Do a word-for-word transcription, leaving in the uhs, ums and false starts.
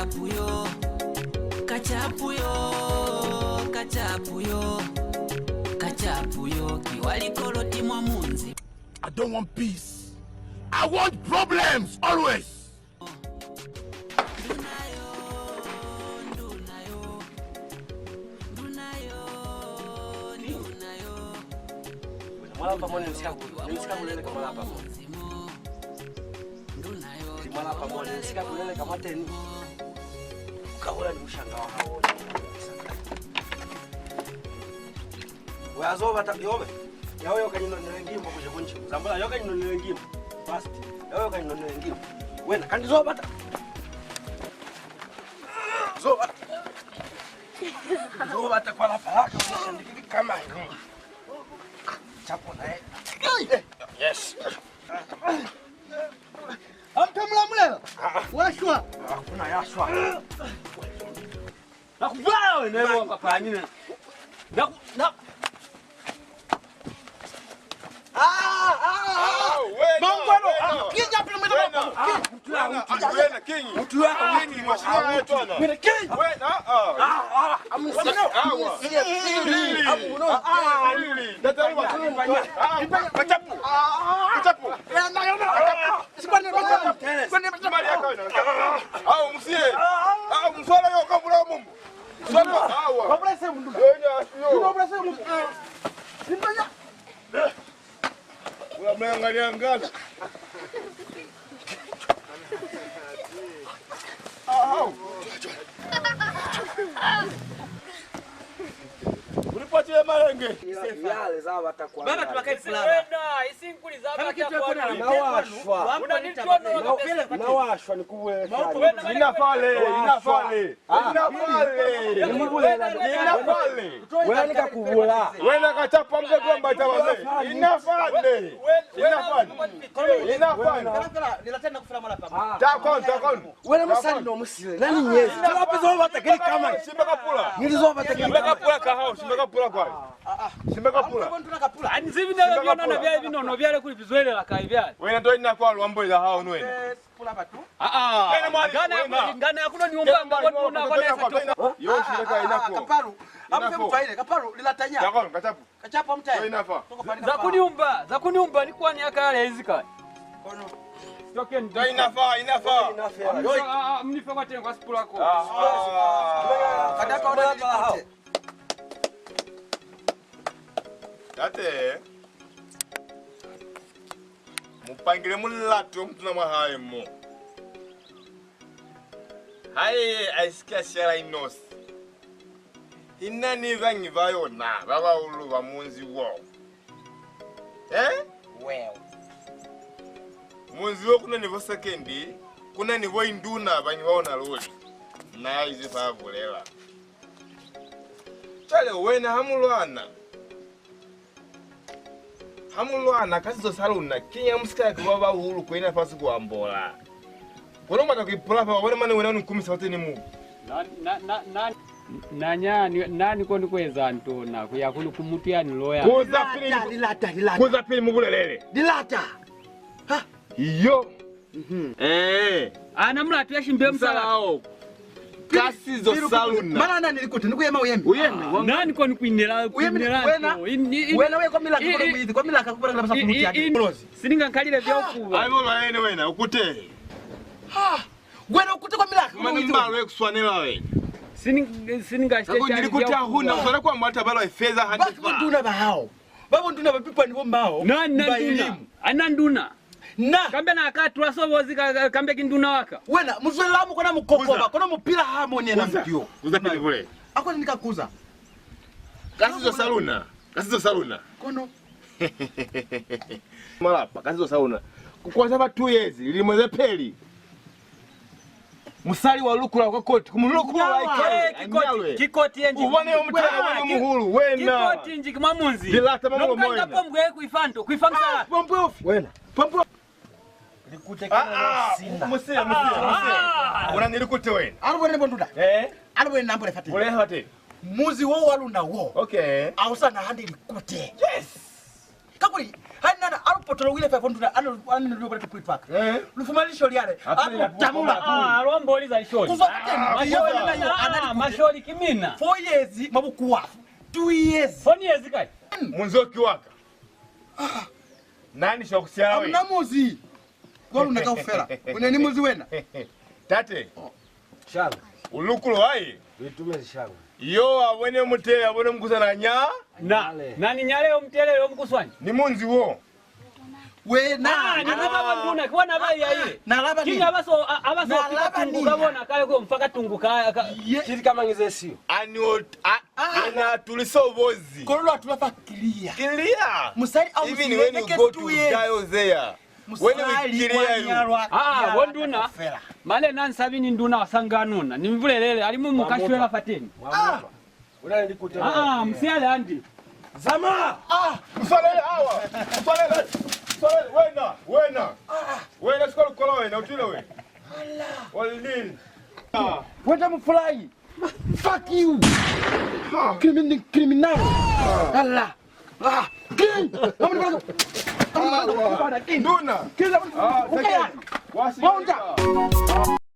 Kachapu yo, kachapu yo, kachapu yo, kachapu yo, ki wa likoloti mwa munzi. I don't want peace. I want problems always. Nduna yo, nduna yo, nduna yo, nduna yo. Mwalapa mone nsika ku, nsika kulele ka mwalapa mone. Ndi mwalapa mone nsika kulele ka mwateni. Ukahula ni mushanga wa hao. Wa zo bata yobe. Yao yo kanyi nonele ngimbo kuje kunji. Zambula yo kanyi nonele ngimbo. Fast. Yao yo kanyi nonele ngimbo. Wena kandi zo bata. Zo bata. Zo bata kwa lapa laka kama. Chapo naye. Yes. Ampe mulamulela. Washwa. Hakuna yashwa. Nakubaya wena, ebo papa, nina. Naku-, na- Ah, ah, ah. Mangwalo, ah, kinja pili mwena mangwalo. Wena, wena, King. Mutu wa King, mheshimiwa wetu ana. Wena, King. Wena, ah, ah. Ah, ah, amusiye. Awa. Amusiye. Really? Amuno. Ah, really? Ndatari wa. Ah, kachapu. Kachapu. Wena, yona. Kachapu. Sibane, sibane. Mali ya kawa. Ah, musiye. Ah, muswala yo kambula mumu. Muswala, awa. Wabula se mundu. Wena, asiyo. Wabula se mundu. Sibanya. Ula mlangaliangana. Ulipotile malenge. Baba, tubaka ifulaba. Kama kitu yako na. Nawashwa. Nawashwa ni kuwe. Ina fale, ina fale. Ina fale. Ni mu bulela. Ina fale. Wena ni ka ku bula. Wena ka chapa mze kwa mbata wa me. Ina fale. Ina fale. Ina fale. Takon, takon. Wena musali no musile. Nani nyezi? Tulape zo bata keli kama. Shimba kapula. Nili zo bata keli kama. Shimba kapula ka hao, shimba kapula kwa. Shimba kapula. Ani zibi na bya na bya binono bya le kuli bizwelela kai bya. Wena to ina kwa lwambo ila hao nwena. Pula batu. Ah, ah. Wena mwali, ngana ya wena. Ku-, ngana ya kuno nyumba. Wena nga mwali, kwa nuna kwa nesa to. Yo, shile ka ina ko. Kapalu. Ampe mutwaile, kapalu, lilatanya. Kapalu, kachapu. Kachapu amutwaile. Yo, ina fa. Za kunyumba, za kunyumba ni kwani ya kale izi kai. Kono. Stoke ndi. Yo, ina fa, ina fa. Ina fa. Yo. Ah, ah, mnife kwa tengo, asipula ko. Ah, ah. Kadaka ona likute. Tate. Mu pangile mulatu o mutuna mwa hae mo. Hae a si ke a siyala inosi. I na ni bañi ba yona ba bahulu ba munzi wo. Eh? Well. Munzi wo ku na ni bo sekendi, ku na ni bo induna bañi ba ona luli. Na ize fa bulela. Cwale wena ha mu lwana. Ha mu lwana ka sizo sa luna, kiñi ha mu si ka ya ku ba bahulu ku ina fasi ku ambola? Kono mu bata ku ipula fa, wena mane wena u ni kumisa fateni mu. Na, na, na, na, na nyani, na ni koni ku eza nto na, ku ya ku, ku mutu ya ni loya. Kuza pili, lilata, lilata, lilata. Kuza pili mu bulelele. Lilata. Ha? Iyo. Mhm. Eh. Ana mulatu ya shimbe musala. Musalao. Ka sizo sa luna. Mara nani likute, ni ku yema u yemi. U yemi. Ah, nani koni ku inela, ku inela wena, wena u ye kwa milaka, kwa mwizi, kwa milaka, ku bona basa ku mutu ya. Sininga nkalile bya ukuba. Ai, bo ba ene wena, ukute. Ha. Wena ukute kwa milaka, kwa mwizi. Mane mbalo ye ku swanela wena. Sininga, sininga. Kako ndili kuti ha huna, u swanela ku ambola taba ya hao feza hande. Ba bo nduna ba hao. Ba bo nduna ba pipwa ni bo mao. Nani na nduna? Ana nduna. Na. Kambe na ka tula sobozi ka, ka, kambe ki nduna wa ka. Wena, mu zwelela mo kona mu kokoba, kona mu pila ha mo ni yena mutu yo. Kuza pili bule. Akona ni ka kuza. Ka sizo sa luna. Ka sizo sa luna. Kono. Malapa, ka sizo sa luna. Ku kwaza ba two years, lilimo ze peli. Musali wa lukula kwa koti, ku mu lukula ikale, anyalwe. Ki koti ye nji. U bone yo mutala, u bone yo muhulu, wena. Ki koti nji ki mwa munzi. Lilata mwa mulomo wena. Nokanga pombo ye ku ifa nto, ku ifa musala. Pombo ofi? Wena. Pombo. Likute ke lo sina. Musiye, musiye, musiye. U na ni likute wena. A lu bone bo nduna. Eh? A lu bone nambo le fateni. Bole fateni. Muzi wo wa luna wo. Okay. A u sa na hande likute. Yes. Kakuli, ha ni nana, a lu potolohile five hundred, a ne, a ne lu yo bona ki pwitwaka. Eh. Lu fumana lisholi ale, a lu tamula. Ah, lu amboli za lisholi. Kuzwa kuteni, ah, yo, yo, yo, ah, masholi ki mina. Four years, mwa bukuwa. Two years. Four years kai? Munzoki wa ka. Ah. Nani shokusyawe? Amuna muzi. Kwa luna kaufela. U ne ni muzi wena. Tate. Shangwe. U lukulo hae. Lu itumezi shangwe. Yo a bone mutele, a bone mukuswana nya. Na, na ni nyale yo mutele yo mukuswani. Ni munzi wo. Wena. Ah, ni ba ba nduna, ki bona ba yaile. Na laba ni. Kinga ba so, a, a ba so fika tungu ka bona kale ko mfaka tungu ka, ka. Ye. Kili ka mangize siyo. Ani o, a, ana tuliso bozi. Kolo lwa tula fa clear. Clear. Musali a. Even when you go to die there. When we clear you. Ah, bo nduna. Mane na nsabi ni nduna wa sanga nuna. Ni mbulelele, ali mu mukashwela fateni. Ah, musiale hande. Zama! Ah, uswalele awa. Uswalele. Uswalele. Wena, wena. Wena, sikola kola wena, utile wena. Walil. Ah. Weta mufulai. Fuck you! Crimin-, criminal! Allah! Ah! King! Nduna! Ah, Maunda!